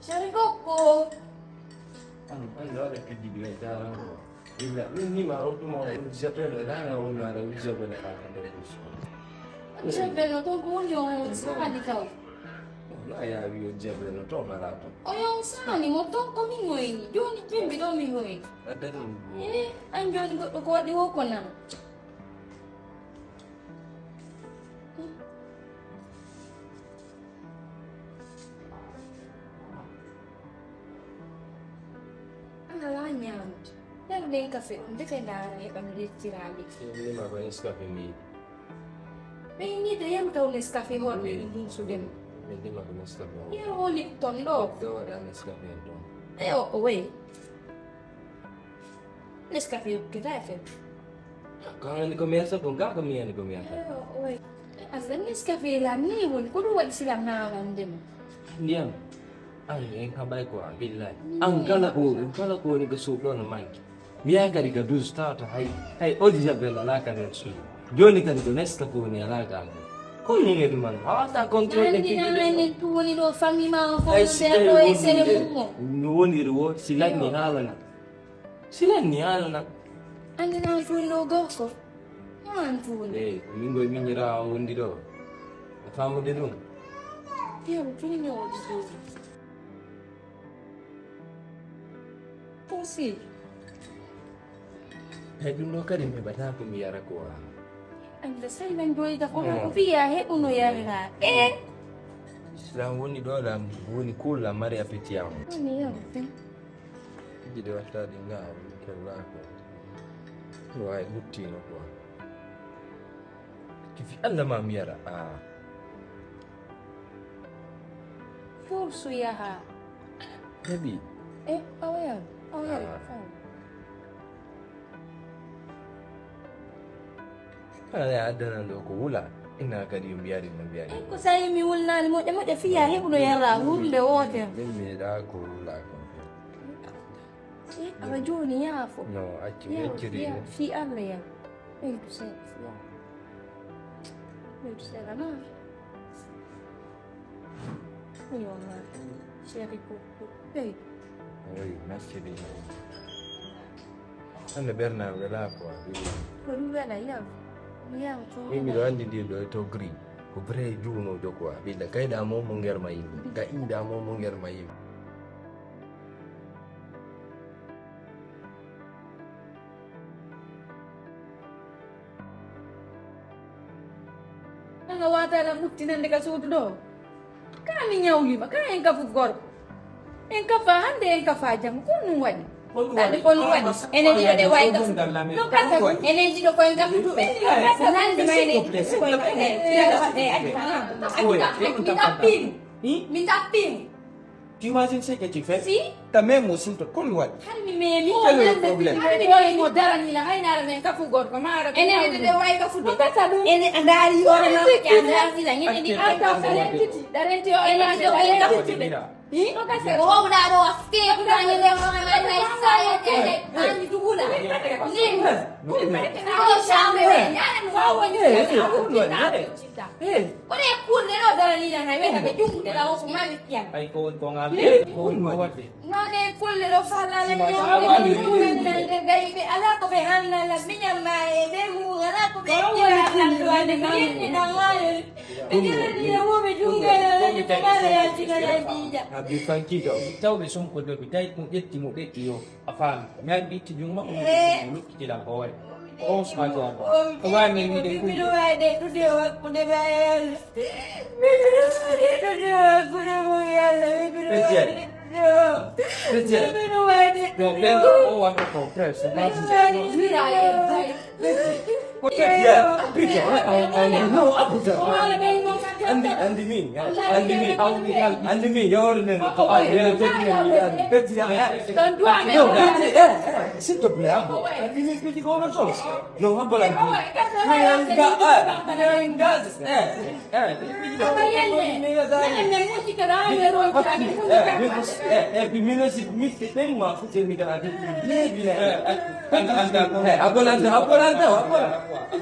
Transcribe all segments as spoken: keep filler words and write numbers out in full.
Cari kokko. An, an da wadda kiddi biya jaran ko. Illa, min ni ma ɗo ɗum o jappel e ɗaga wonno aɗa wujja bone ka ka nder ɗum. Jappel no ton ko woni o sani kaw. Wala ya wi o jappel no ton ala ton. O yo sani mo ton ko mi hoyni. Joni jimbi ɗo mi hoyni. Adda ɗum. Eh, an joni goɗɗo ko waɗi wo ko nan. Ana la ñaamde. Yalla ɗen kafe ɗum, ndeke ndaara heɓa mi lecciraali. Min ma ko Nescafe mi yiɗi. Ɓe yiɗi yam taw Nescafe hoore ɓe ɗum ɗum sudem. Min ndima ko Nescafe o. Yero woni ton ɗo. Ɗo waɗa Nescafe en ɗon. Eyo, o wayi. Nescafe yokkita e fen. Ko an ko mi yasa ko ga ko mi yani ko mi yasa. Eyo, o wayi. Asa Nescafe la ni woni ko ɗum waɗi sila nawande mo. Ndiyam. An en ka ɓay ko a billahi. An kala ko kala ko woni ko suuɗo no manki. Mi yaha kadi ka douze tawata hay hay odi jabbel ala ka nder suudu. Joni kadi ko Nescafe woni ala ka nder. Ko ni ngeɗu man hawata contrôle de. Andi na men en tu woni ɗo famille ma on fof. Ay si tawi wonde no woniri wo si lanni haalana. Si lanni haalana. Andi na on tuuni ɗo gorko. An tuuni. Eyi, min koye miñiraa o wondi ɗo. A famude ɗum? Yeru tun ñowoɗi suudu. Aussi. Hay ɗum ɗo kadi mi heɓata ko mi yara ko. Anda sai nan joyi da ko ko fiya heɓuno yarira. Eh. Islam woni ɗo lam woni kulla mari appétit am. Ni yau. Jiɗi wattaade nga kellako. Wawi ɓuttino quoi. Kifi Allah ma mi yara. Ah. Pour su yaha. Heɓi. E awayal. Awayal. Ala ya addana ɗo ko wula. Ina kadi yo mbiyari no mbiyari. E ko sayi mi wulnaali moƴƴa moƴƴa fiya heɓuno yara hurnde wootere. Min mi yiɗa ko wula ko. Awa jooni yaafo. No acci wecciri. Fii Allah ya. Ɓeydu seeɗa fiya. Ɓeydu seeɗa ma. Yo ma. Chéri coucou. Ɓeydu. Oui, merci bien. Hannde ɓernam wela quoi. Ko ɗum wela yam. Yam ko. Min miɗo anndi ndi ɗo e to gris. Ko vrai juunojo quoi. Ɓiɗɗa kayɗa mo mo ngerma yimɓe. Ka inda mo mo ngerma yimɓe. An a wata lan ɓuttinande ka suudu ɗo. Ka mi ñawlima ka en kafu gorko. En kafa hande en kafa jam ko ɗum waɗi. Kadi ko ɗum waɗi enen jiɗo ɗe wawi kafu. No kasa enen jiɗo koyen kafu ɗum ɓe. Nandi ma enen jiɗo koyen kafu. Mi tappini. Mi tappini. Tu imagines ce que tu fais? Si. T'as même aussi ton compte. Quel est le problème? Ene ene de way ka fudo. Ene andari ore ma ke andari la ngene di ata. Ene de way ka fudo. Ko wawda do wa fe ko ngene de ore ma na sai de. Ani dugula. Ni. Ko shambe. Ni. Ko de kurre do dara ni na na be ka jungu de la o ko ma. Ay ko woni ko ngal. Ko woni ko wadde. Noone kulle ɗo falala ñawde kulle nande gayɓe ala ko ɓe hannala miñam ma e ɓe ngu ala ko ɓe ƴeɗaɗanɗoande ɓe ƴettiɗan maayo ɓe ƴeɗaɗiɗa wo ɓe junngala ɓe ɓe ɓala yaltinala jiija. Abi fankijo. Tawɓe sonko dobi tawi ɗum ƴetti mo ɓe iyo. A faami mi ari ɓe itti junngo makko mi luɓɓitira hoore. On suma joomba. Ko wawi men wiide ɗum. Miɗo wawi ɗe ɗude hakkude ma e Allah. Miɗo wawi ɗe ɗude hakkude mo e Allah. Miɗo wawi ɗe ɗude. Miɗo wawi ɗe ɗude. Ɗo ɓen o wata ko presse. Ko teddi ya. Pito. No abuta. Andi andi min. Andi min. Andi min yawre nen. Teddi ya. S'il te plaît, abo. Andi min piti ko on solo. No, abo la. Nanga, nanga. Eh, eh, eh, bi mino si mi te ma fu te mi da. Eh, abolanta, abolanta, abolanta.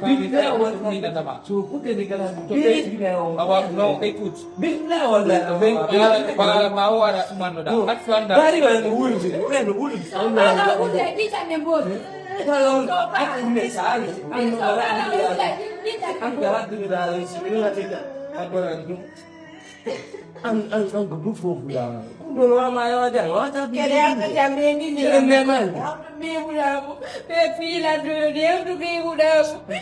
Bi te wa mi da tama. Su fu te mi da. Bi ne o. Non, écoute. Billahi wallahi. Ɓe, ɓe, ɓe, ɓe, ma o waɗa ɗum annduɗa. Accu annda. Dari wala no wulde, wala no wulde. Ala wulde, ɗi tan ne mboɗi. Wala on, accu ne sa ari. An no wala an wala. An wala ɗum da, si ɗum na tida. An wala ɗum. An, an, an ko ɗum fof wala. Ɗum ɗon wama e waɗa, wata. Kede an ko jamre ni ni. Kede neman. An ko mi wala. Ɓe fiila ɗum, ɗum ko mi wala.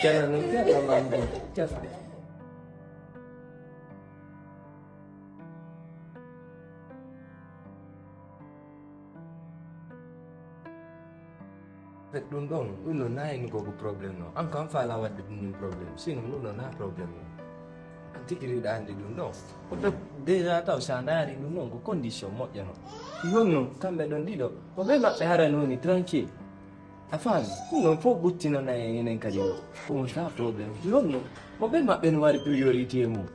Kede no, kede man ɗum. Kede. Fait, ɗum ɗon, ɗum ɗon na heen ko ko problème non. An ko an faala waɗde ɗum ɗum problème. Sinon, ɗum ɗon na problème non. An tigi riɗa anndi ɗum ɗon. Ko ɗo déjà taw sa ndaari ɗum ɗon ko condition moƴƴa non. Ɗum ɗon, kamɓe ɗon ɗiɗo, ko ɓe maɓɓe harani woni tranquille. A faami? Ɗum ɗon fof ɓuttinana en enen kadi o. Ko wonta problème. Ɗum ɗon, mo ɓe maɓɓe no waɗi priorité mum.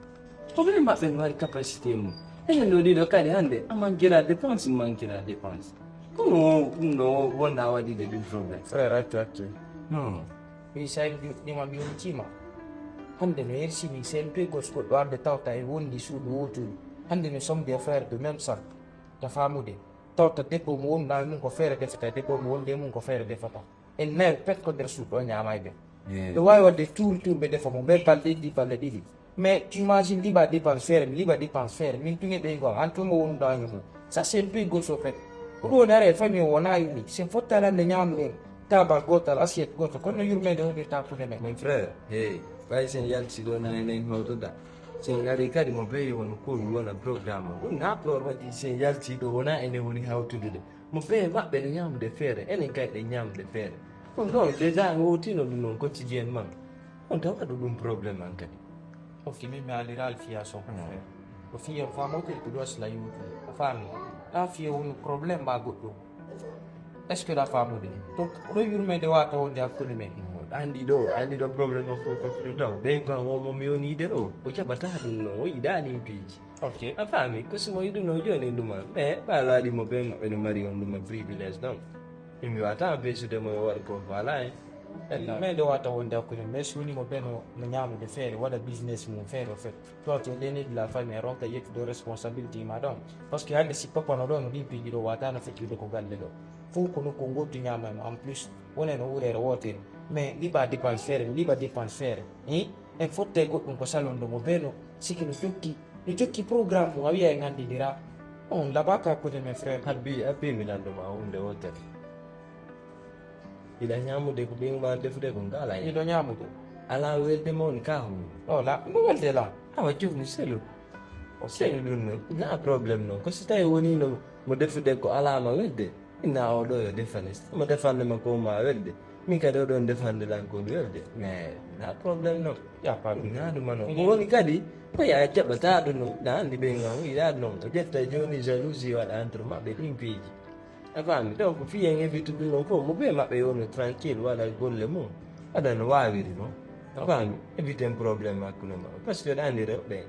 Ko ɓe maɓɓe no waɗi capacité mum. Enen ɗo ɗiɗo kadi hannde, a manquera dépense, mi manquera dépense. Kono ɗum ɗo wonda waɗude ɗum problème. Frère, accu, accu. Non. Mi sa en ɗima mi on tima. Hannde no yersini, c'est un peu gos goɗɗo hannde tawta e wondi suudu wootudu. Hannde nous sommes des frères de même sang. Ta faamude. Tawta debbo mo wonda e mum ko feere defata, debbo mo wonde e mum ko feere defata. En nayo pet ko nder suudu o ñaama e ɓe. Ɓe waawi waɗde tuuri tuuri ɓe defa mo, ɓe balɗe ɗiɗi, balɗe ɗiɗi. Mais tu imagines, liɓa dépense feere, mi liɓa dépense feere. Min tun e ɓeyngu am, an tun mo wonduɗa e mum. Ça, c'est un peu gauche, au fait. Ko ɗum woni, hare famille o wona yoni. C'est fotta lande ñaamuɗen. Taabal gootal, assiette gootal. Kono yurmeende wonirta hakkunde men. Mon frère, hey, ɓay sen yalti ɗo na enen hawtuda. Sen ari kadi mo ɓeyi wona cours, wona programme. Ɗum na problème waɗi sen yalti ɗo wona enen woni hawtude de. Mo ɓe maɓɓe no ñaamude feere, enen kadi ɗen ñaamude feere. Ɗum ɗon déjà an wowtino ɗum noon quotidiennement. On tawa ɗum ɗum problème an kadi. Ok, min mi alira Alfiya Sow. Ko fiye famoto ko ɗo sila yutu. A faami? A fiye woni problème ma goɗɗo. Est-ce que ɗa faamude? Donc, ɗo yurmeende wata wonde hakkunde men. Andi ɗo, andi ɗo problème o fof ko ɗum taw. Ɓen ko mo, mo mi woni yiɗde ɗo. O jaɓata ɗum noon, o yiɗani piiji. Ok. A faami? Ko si mo yiɗuno jooni ɗuma. Mais ɓa laaɗi mo ɓe maɓɓe no mari on ɗuma privilège ɗon. Mi wata besude mo yo waɗ ko voilà en. Mais ɗo wata wonde hakkunde, mais si woni mo ɓe no, no ñaamude feere, waɗa business mum feere o fait. Toi, tu es l'aîné de la famille, ronka yettude responsabilité ma ɗon. Parce que hannde si papa no ɗon, no ɗin piiji ɗo wata no feccude ko galle ɗo. Fof ko nokku ngottu ñaama mo en plus, wonen o wureere wootere. Mais liɓa dépense feere, liɓa dépense feere. Hein? En fotte goɗɗum ko salon ɗo mo ɓe no, siki no jokki, no jokki programme mum, a wiya en anndidira. On laɓaka hakkunde men frère. Habbi, habbi mi lanndo ma huunde wootere. Hiɗa ñaamude ko ɓeyngu ma defude ko ngaala hen. Miɗo ñaamude. Alaa welde ma woni ka hunde. O la, no welde la. Awa jooni selu. O selu ɗum noon. Na problème noon. Ko si tawi woni no mo defude ko alaa ma welde. Inna o ɗo yo defane. Mo defande ma ko ma welde. Min kadi o ɗon defande lan ko welde. Mais na problème noon. Ya pa na ɗum noon. Ko woni kadi ko ya jaɓata ɗum noon. Na anndi ɓeyngu ma yiɗa ɗum noon. O ƴetta jooni jalousie waɗa entre maɓɓe ɗin piiji. A faami? Donc, fii en évite ɗum ɗon fof, mo ɓe maɓɓe yo no tranquille, waɗa golle mum, waɗa no waawiri noon. A faami? Évite en problème hakkunde maɓɓe. Parce que ɗa anndi rewɓe,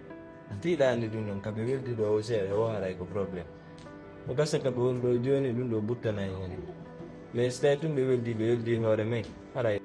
tiiɗa anndi ɗum noon, ka ɓe weldi ɗo o seeɗa, o haray ko problème. Ko gasa ka ɓe woni ɗo jooni, ɗum ɗo ɓurtana en heen. Mais so tawi tun ɓe weldi, ɓe weldi hoore men, haray.